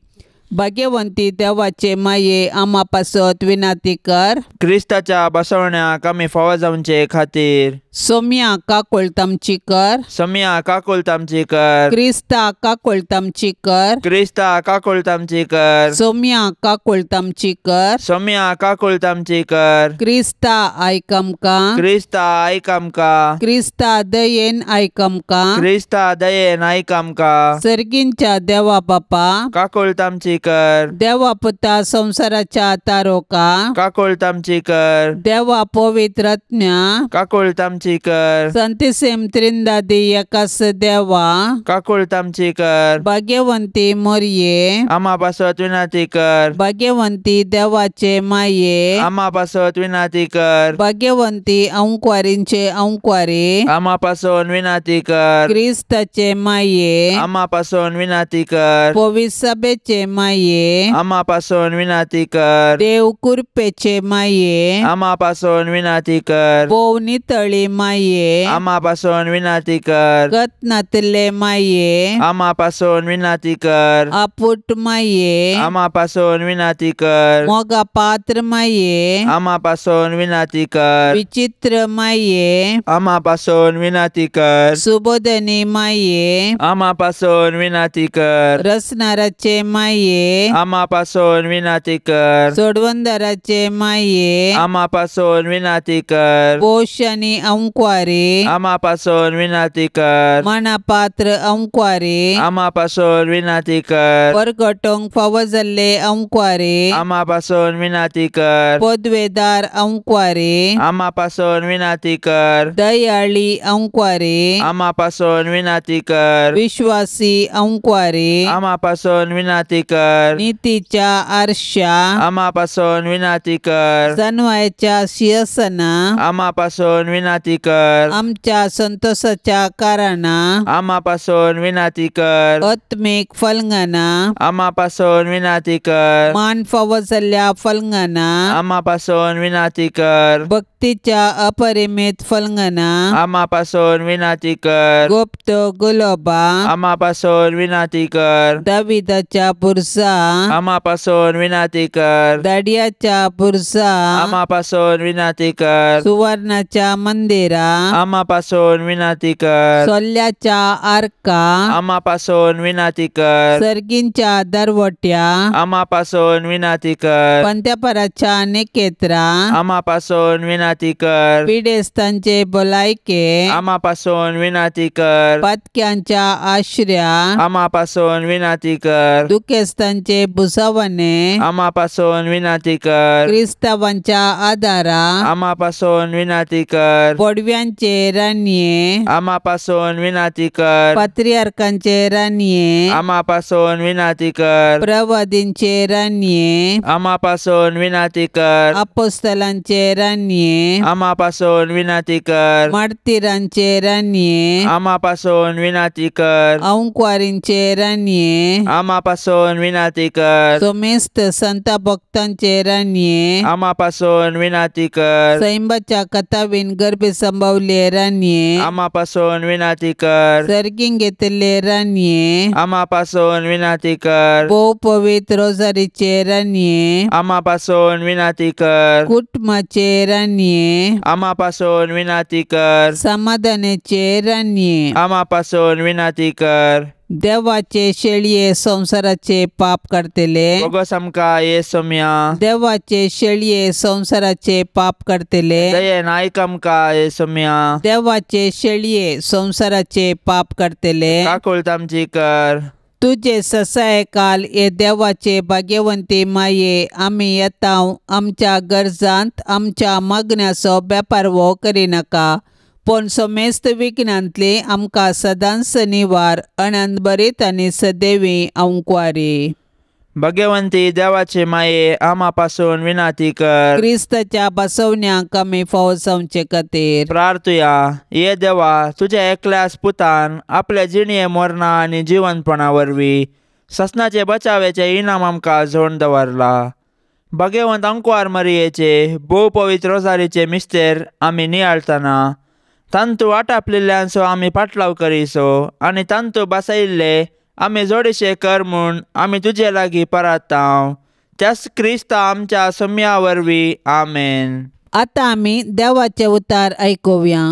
भाग्यवंती देवाचे माये आमा पासत विनंती कर। क्रिस्ताच्या बसवण्याक आमी फावो जावचे खातीर सोम्या काकुळट आमची कर, सोम्या काकुळट आमची कर, क्रिस्ता काकुळट आमची कर, क्रिस्ता काकुळट आमची कर, सोम्या काकुळट आमची कर, सोम्या काकुळट आमची कर, क्रिस्ता आयक आमकां, क्रिस्ता आयक आमकां, क्रिस्ता दयेन आयक आमकां, क्रिस्ता दयेन आयक आमकां, सर्गींच्या देवा बापा काकुळट आमची कर, देवा पुता संवसाराच्या तारोका काकुळट आमची कर, देवा पवित्र आत्म्या काकुळट आमची कर, संतिसेम त्रिंदादी एकास देवा काकुळट आमची कर, भाग्यवंती मरये आमा पासत विनंती कर, भाग्यवंती देवाचे माये आमा पासत विनंती कर, भाग्यवंती अंकवारींचे अंकवारी आमा पासून विनंती कर, क्रिस्ताचे माये आमा पासून विनंती कर, पवित्र सभेचे माये, आमा पासून विनाती कर। देव कुरपेचे माये, आमा पासून विनाती कर। भोव नितळी माये, आमा पासून विनाती कर। गत नातिल्ले माये, आमा पासून विनाती कर। आपुट माये, आमा पासून विनाती कर। मोगा पात्र माये, आमा पासून विनाती कर। विचित्र माये, आमा पासून विनाती कर। सुबोधनी माये, आमा पासून विनाती कर। रसनाराचे माये, आमा पासून विनाती कर। सोडवंदाराचे माये, आमा पासून विनाती कर। पोश आनी अंकवारी, आमा पासून विनाती कर। मनापात्र अंकवारी, आमा पासून विनाती कर। परगटोंक फावो जाल्ले अंकवारी, आमा पासून विनाती कर। पदवेदार अंकवारी, आमा पासून विनाती कर। दयाळी अंकवारी, आमा पासून विनाती कर। विश्वासी अंकवारी, आमा पासून विनाती कर। नीतीच्या आरशा, आमा पासून विनाती कर। जनवायच्या शियसना, आमा पासून विनाती कर। आमच्या संतोषाच्या कारणां, आमा पासून विनाती कर। आत्मीक फलंगना, आमा पासून विनाती कर। मान फावो जाल्ल्या फलंगना, आमा पासून विनाती कर। भक्तीच्या अपरिमित फलंगना, आमा पासून विनाती कर। गुप्त गुलोबा, आमा पासून विनाती कर। दाविदाच्या बुरसा, आमा पासून विनाती कर। दाडियाच्या बुरसा, आमा पासून विनाती कर। सुवर्णाच्या मंदिरा, आमा पासून विनाती कर। सोल्याच्या आर्का, आमा पासून विनाती कर। सर्गींच्या दरवट्या, आमा पासून विनाती कर। पंत्यापराच्या निकेत्रा, आमा पासून विनाती कर। पिडेस्तांचे भलायके, आमा पासून विनाती कर। पातक्यांच्या आश्र्या, आमा पासून विनाती कर। दुखेस्तांचे भुसावणे, आमा पासून विनाती कर। क्रिस्तावांच्या आदारा, आमा पासून विनाती कर। पडव्यांचे राणये, आमा पासून विनाती कर। पात्रियार्कांचे राणये, आमा पासून विनाती कर। प्रवादींचे राणये, आमा पासून विनाती कर। अपोस्तलांचे राणये, आमा पासून विनाती कर। मार्तीरांचे राणये, आमा पासून विनाती कर। अंकवारींचे राणये, आमा पासून विनाती कर। सोमेस्त संत भक्तांचे राणये, आमा पासून विनाती कर। सैंबाच्या कथावीन गर्भे संभवले राणये, आमा पासून विनाती कर। सर्गींग घेतिल्ले राणये, आमा पासून विनाती कर। भोव पवित्र रोजारीचे राणये, आमा पासून विनाती कर। कुटुंबाचे राणये, आमा पासून विनाती कर। समाधानाचे राणये, आमा पासून विनाती कर। देवाचे शेळये संसाराचे पाप करतले, बोगस आमकां ये सोम्या। देवाचे शेळये संसाराचे पाप करतले, दयेन आयक आमकां ये सोम्या। देवाचे शेळये संसाराचे पाप करतले, काकुळट आमची कर। तुजे ससाय काल हे देवाचे भाग्यवंती माये, आमी येता आमच्या गरजांत आमच्या मागण्याचो बेपारवो करिनाका, पूण समेस्त विघ्नांतली आमकां सदांच निवार अनंतभरीत आनी सदैवी अंकवारी। भगवंती देवाचे माये, आमा पासून विनाती कर। क्रिस्ताच्या बसवण्याक आमी फावो जावचे खातीर प्रार्थुया। ये देवा, तुझ्या एकल्याच पुतान आपल्या जिणये मरणा आनी जिवनपणा वरवीं ससनाचे बचावेचे इनाम आमकां जोडून दवरला। भगवंत अंकवार मरियेचे भोव पवित्र रोजारीचे मिस्तेर आमी नियाळतना तांतू आटापलेल्यांचो आमी पाटलाव करीसो आनी तांतू बसयिल्ले आमी जोडीशे कर म्हूण आमी तुजे लागीं परातांव, त्याच क्रिस्ता आमच्या सम्या वरवीं, आमेन। आतां आमी देवाचे उतार आयकुया।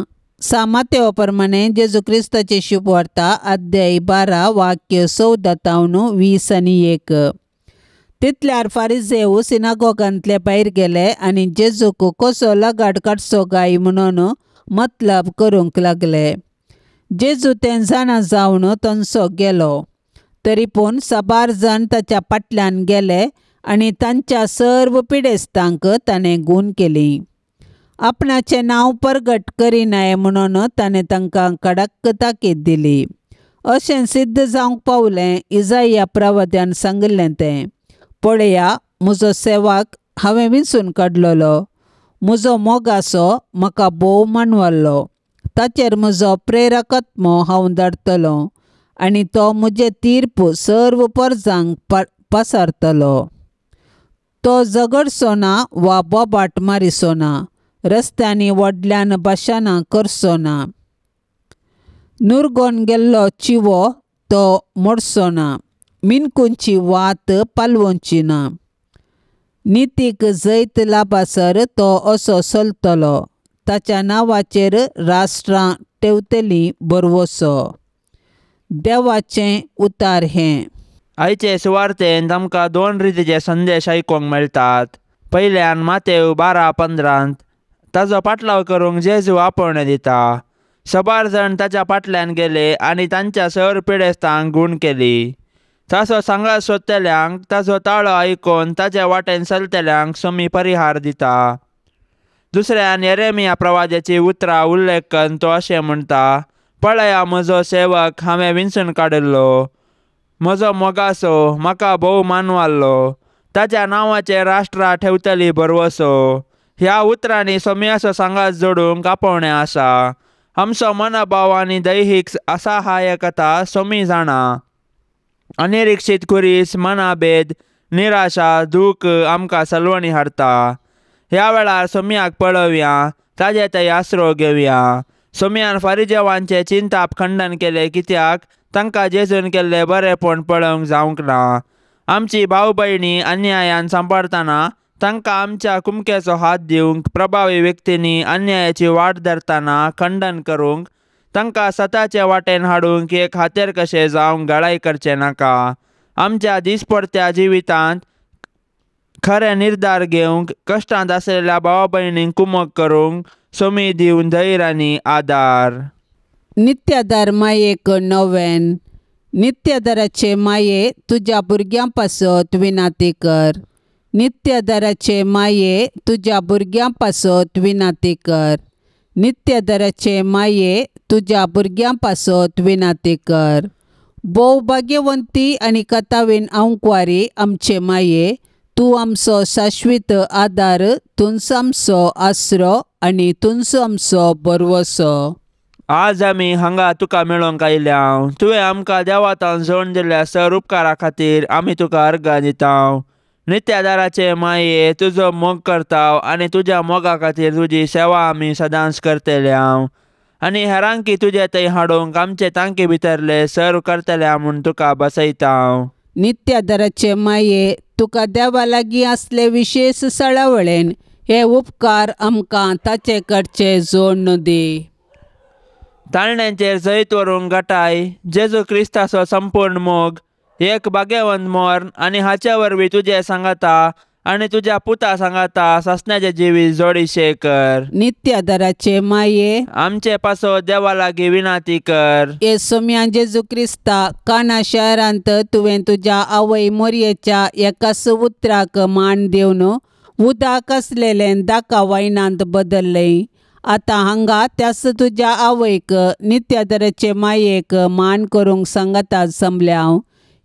सामातेवा प्रमाणे जेजू क्रिस्ताची शुभवार्ता अध्याय 12 वाक्य 14 तावन 20 आनी 1। तितल्यार फारिजेव सिनागोगांतले भायर गेले आनी जेजूक कसो लगाड काडचो काय म्हणून मतलब करूंक लागले। जेजू तें जाणा जावन तांचो गेलो, तरी पूण साबार जाण ताच्या फाटल्यान गेले आनी तांच्या सर्व पिडेस्तांक ताणें गूण केली। आपणाचें नांव परगट करिनाय म्हणून ताणें तांकां कडक ताकीद दिली। अशें सिद्ध जावंक पावलें इजाया प्रवाद्यान सांगिल्लें तें, पळया म्हजो सेवाक हांवें विंचून काडलेलो, म्हजो मोगासो म्हाका भोव मानवल्लो, ताचेर म्हजो प्रेरक आत्मो हांव धाडटलो आनी तो म्हजे तीर्प सर्व परजांक पसारतलो. तो झगडचो ना वा बोबाट मारिचो ना, रस्त्यांनी व्हडल्यान भाशणां करचो ना. नुरगोन गेल्लो चिवो तो मोडचो ना, मिनकुंची वात पालवची ना. नितीक जैत लाभासर तो असो चलतलो, ताच्या नांवाचेर राष्ट्रां ठेवतलीं भरवसो. देवाचें उतार हें. आयचे सुवार्तेंत आमकां दोन रितीचे संदेश आयकूंक मेळटात. पयल्यान मातेव 12:15 ताजो पाटलाव करूंक जेजू आपोवणें दिता. सबार जाण ताच्या फाटल्यान गेले आनी तांच्या सर पिडेस्तांक गूण केली. ताचो सांगात सोदतल्यांक ताचो ताळो आयकून ताच्या वाटेन चलतल्यांक समी परिहार दिता. दुसऱ्यान येरेमिया प्रवाद्याची उतरां उल्लेख करून तो अशें म्हणटा, पळया म्हजो सेवक हांवें विंचून काडिल्लो, म्हजो मोगासो, म्हाका भोव मानवाल्लो, ताच्या नांवाचेर राष्ट्रां ठेवतली भरवसो. ह्या उतरांनी सोम्याचो सांगात जोडूंक आपोवणें आसा. आमचो मनोभाव आनी दैहीक असहायकता सोमी जाणा. अनिरिक्षीत खुरीस, मनाभेद, निराशा, दूख आमकां सलवणी हाडटा. ह्या वेळार सोम्याक पळोवया, ताजे थंय आसरो घेवया. सोम्यान फारिजेवांचें चिंताप खंडन केलें कित्याक तांकां जेजून केल्लें बरेंपण पळोवंक जावंक ना. आमची भाव भयणी अन्यायान सांबाळतना तांकां आमच्या कुमकेचो हात दिवंक, प्रभावी व्यक्तींनी अन्यायाची वाट धरतना खंडन करूंक, तांकां सताचे वाटेन हाडूंक एक हातेर कशें जावंक गळाय करचें नाका. आमच्या दिसपडत्या जिवितांत खरे निर्धार घेवंक, कश्टांत आशिल्ल्या भावा भयणींक कुमक करूंक सोमी दिवन धैर्य आनी आदार. नित्यादार मायेक नवेन. नित्यादाराचे माये तुज्या भुरग्यां पासत विनाती कर. नित्यादाराचे माये तुज्या भुरग्यां पासत विनाती कर. नित्यादाराचे माये तुज्या भुरग्यां पासत विनाती कर. भोव भाग्यवंती आनी कथावीन आंकवारी आमचे माये, तूं आमचो शाश्वीत आदार, तूंच आमचो आसरो आनी तूंच आमचो भरवसो. आज आमी हांगा तुका मेळोवंक आयल्या. तुवें आमकां देवातान जोडून दिल्ल्या सर उपकारा खातीर आमी तुका अर्गां दिता. नित्यादाराचे माये तुजो मोग करता आनी तुज्या मोगा खातीर तुजी सेवा आमी सदांच करतले आनी हेरांकी तुजे थंय हाडूंक आमचे तांकी भितरले सर्व करतले म्हूण तुका बसयता. नित्यादाराचे माये तुका देवा लागीं आसले विशेश सळावळेन हे उपकार आमकां ताचे कडचे जोडून दी. ताळण्यांचेर जैत व्हरूंक गटाय जेजू क्रिस्ताचो संपूर्ण मोग, एक भाग्यवंत मर्ण आनी हाचे वरवीं तुजें सांगाता आनी तुज्या पुता सांगाता सासण्याचें जिवीत जोडीशें कर. नित्यादाराचे माये आमचे पासो देवा लागीं विनाती कर. हे सोम्या जेजू क्रिस्ता, काना शहरांत तुवें तुज्या आवय मोरयेच्या एकाच उतराक मान दिवन उदक आसलेलें दाका वायनांत बदल्लें. आतां हांगा त्याच तुज्या आवयक नित्यादाराचे मायेक मान करूंक सांगाता जमल्या.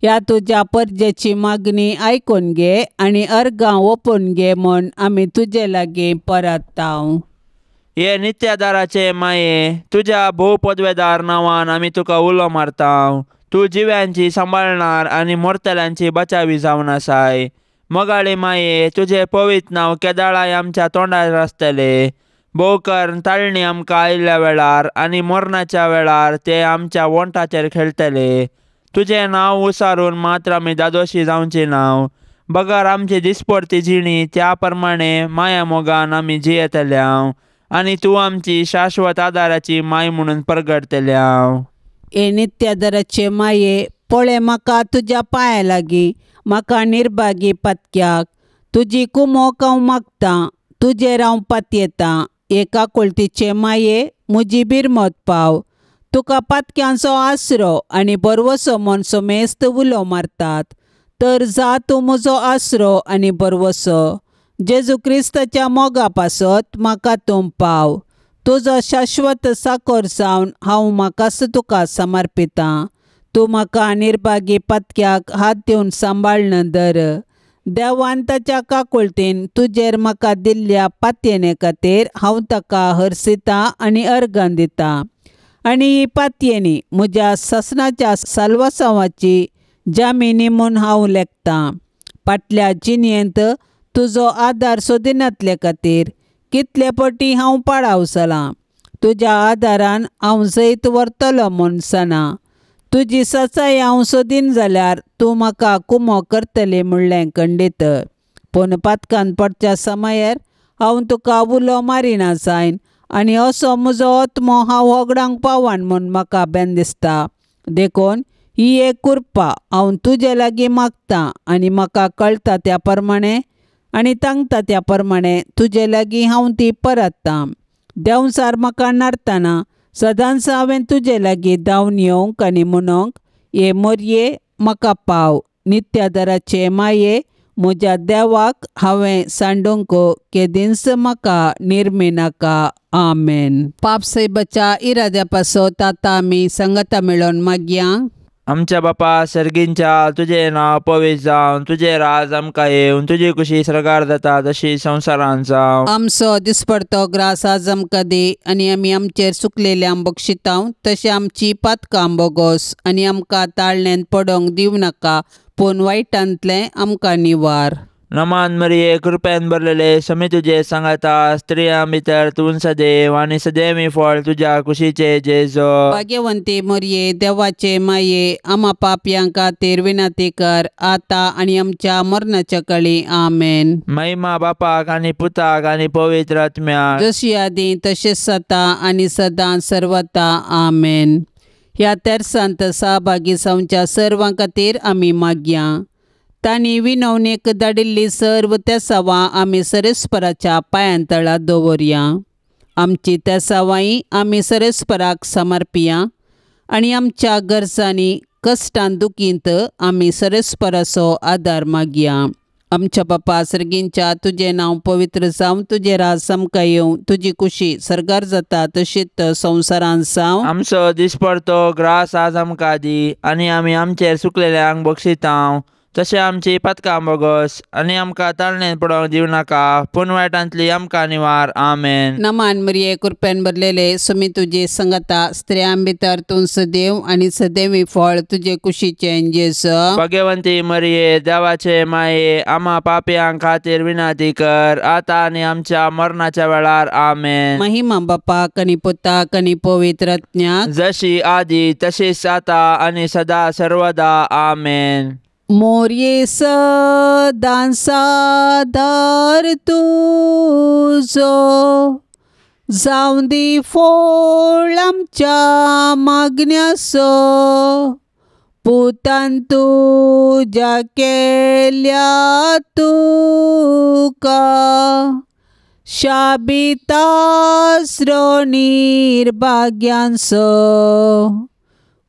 ह्या तुज्या परजेची मागणी आयकून घे आनी अर्गां ओपून घे म्हूण आमी तुजे लागीं परतता. हे नित्यादाराचे माये, तुज्या भोव पदवेदार नांवान आमी तुका उलो मारता. तूं जिव्यांची सांबाळणार आनी मरतल्यांची बचावी जावन आसाय. मोगाळी माये, तुजें पवित्र नांव केदाळाय आमच्या तोंडार आसतलें. भोवकर ताळणी आमकां आयिल्ल्या वेळार आनी मरणाच्या वेळार ते आमच्या वोंठाचेर खेळटले. तुजें नांव उसारून मात्र आमी दादोशी जावची नांव, बगर आमची दिसपडती जिणी त्या प्रमाणे माया मोगान आमी जियेतले आनी तूं आमची शाश्वत आदाराची माय म्हणून परगटतले. हे नित्यादाराचे माये, पळय म्हाका तुज्या पांया लागीं, म्हाका निर्भागी पातक्याक तुजी कुमोक हांव मागतां, तुजेर हांव पातयेतां. एका कोलतीचे माये म्हजी बिरमत पाव. तुका पातक्यांचो आसरो आनी बरवसो म्हूण समेस्त उलो मारतात, तर जा तूं म्हजो आसरो आनी बरवसो. जेजू क्रिस्ताच्या मोगा पासत म्हाका तूं पाव. तुजो शाश्वत साकोर जावन हांव म्हाकाच तुका समर्पितां. तूं म्हाका निर्भागी पातक्याक हात दिवन सांबाळन धर. देवान ताच्या काकुळतीन तुजेर म्हाका दिल्ल्या पातयेने खातीर हांव ताका हरसितां आनी अर्गां दितां. आनी ही पातयेनी म्हज्या सासणाच्या साल्वासांवाची जामिनी म्हूण हांव लेखतां. फाटल्या जिणेंत तुजो आदार सोदिनातले खातीर कितले पटी हांव पाडावसलां. तुज्या आदारान हांव जैत व्हरतलो म्हूण सना. तुजी सचाय हांव सोदीन जाल्यार तूं म्हाका कुमो करतली म्हणलें खंडीत. पूण पातकान पडच्या समयार हांव तुका उलो मारिना जायन आनी असो म्हजो आत्मो हांव होगडांक पावन म्हूण म्हाका बेन दिसता. देखून ही एक कृपा हांव तुजे लागीं मागतां आनी म्हाका कळटा त्या प्रमाणे आनी तांगता त्या प्रमाणे तुजे लागीं हांव ती परततां. देंवचार म्हाका नाडतना सदांच हांवें तुजे लागीं धांवन येवंक आनी म्हणूंक, हे मोरये म्हाका पाव. नित्यादराचे माये म्हज्या देवाक हांवें सांडूंक केदींच म्हाका निर्मिनाका. आमेन. पाप सायबाच्या इराद्या पासत आतां आमी संगता मेळोवन मागया. आमच्या बापा सर्गींच्या तुजें नांव पवित्र जावन, तुजें राज आमकां येवन, तुजी कुशी सर्गार जाता तशी संवसारांत जावं. आमचो दिसपडतो ग्रास आज आमकां दी आनी आमी आमचेर चुकलेल्यांक बक्षितांव तशें आमची पातकां बोगोस आनी आमकां ताळण्यांत पडोवंक दिवं नाका, पूण वायटांतलें आमकां निवार. नमान मरिये, कृपेन भरलेले, समी तुजे सांगाता, स्त्रियां भितर तूं सदैव आनी सदैवी फळ तुज्या कुशीचे जेजो. भाग्यवंती मरिये, देवाचे माये, आमा पापयां खातीर विनंती कर आतां आनी आमच्या मरणाच्या कळी. आमेन. महिमा बापाक आनी पुताक आनी पवित्र आत्म्याक, जशी आदी तशेंच आतां आनी सदां सर्वता. आमेन. ह्या तेर्सांत सहभागी जावच्या सर्वां खातीर आमी मागया. तांणी विनवणेक धाडिल्ली सर्व तेसावां आमी सरेस्पराच्या पांयां तळा दवरया. आमची तेसावांय आमी सरेस्पराक समर्पिया आनी आमच्या गरजांनी कश्टान दुखींत आमी सरेस्पराचो आदार मागया. आमच्या बापा सर्गींच्या तुजें नांव पवित्र जावं, तुजें राज आमकां येवं, तुजी कुशी सर्गार जाता तशीच संवसारांत जावं. आमचो दिसपडतो ग्रास आज आमकां दी आनी आमी आमचेर चुकलेल्यांक बक्षितांव तशें आमची पातकां बोगस आनी आमकां ताळणेन पडोवंक दिवं नाका, पूण वायटांतली आमकां निवार. आमेन. नमान मरिये, कृपेन भरलेले, सुमी तुजी संगता, स्त्रियां भितर तूं सदैव आनी सदैवी फळ तुजे कुशीचें जेजू. भाग्यवंती मरिये, देवाचे माये, आमा पापयां खातीर विनंती कर आतां आनी आमच्या मरणाच्या वेळार. आमेन. महिमा बापाक आनी पुताक आनी पवित्र आत्म्याक, जशी आदी तशीच आतां आनी सदा सर्वदा. आमेन. मोरये सदां सादार तुजो, जावं दी फोळ आमच्या मागण्याचो, पुतान तुज्या केल्या तुका शाबितास्रो निर्भाग्यांचो.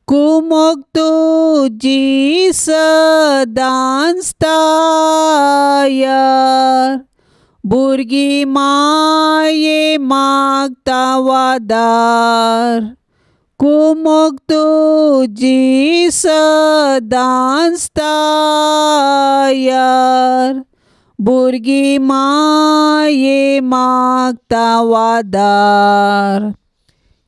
कुमोक तुजी सदांच तयार, भुरगीं माये मागता वादार. कुमोक तुजी सदांच तयार, भुरगीं माये मागता वादार.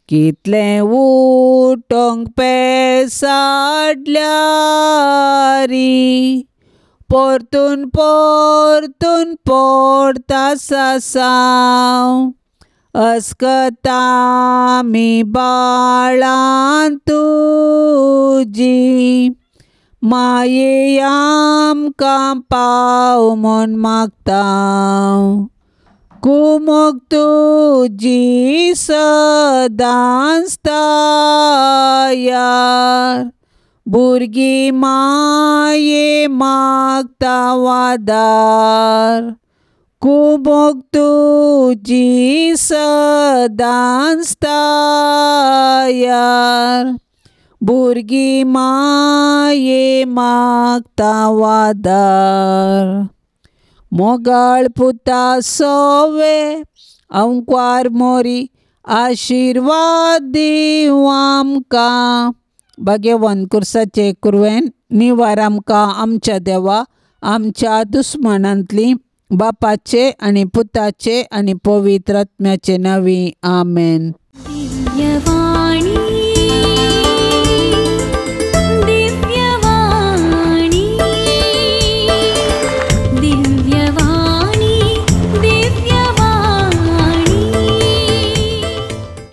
कितलें उठोंक पेसाडल्यारी, परतून परतून पडता सासांव, अस्कता आमी बाळां तुजी, माये आमकां पाव म्हूण मागता. कुमोक तुजी सदांच तयार, भुरगीं माये मागता वादार. कुमोक तुजी सदांच तयार, भुरगीं माये मागता वादार. मोगाळ पुता सोवे अंकवार मोरी, आशिर्वाद दिवं आमकां. भाग्यवंत कुर्साचे कुरवेन निवार आमकां आमच्या देवा, आमच्या दुस्मानांतली, बापाचे आनी पुताचे आनी पवित्र आत्म्याचे नांवी. आमेन. दिव्यवाणी.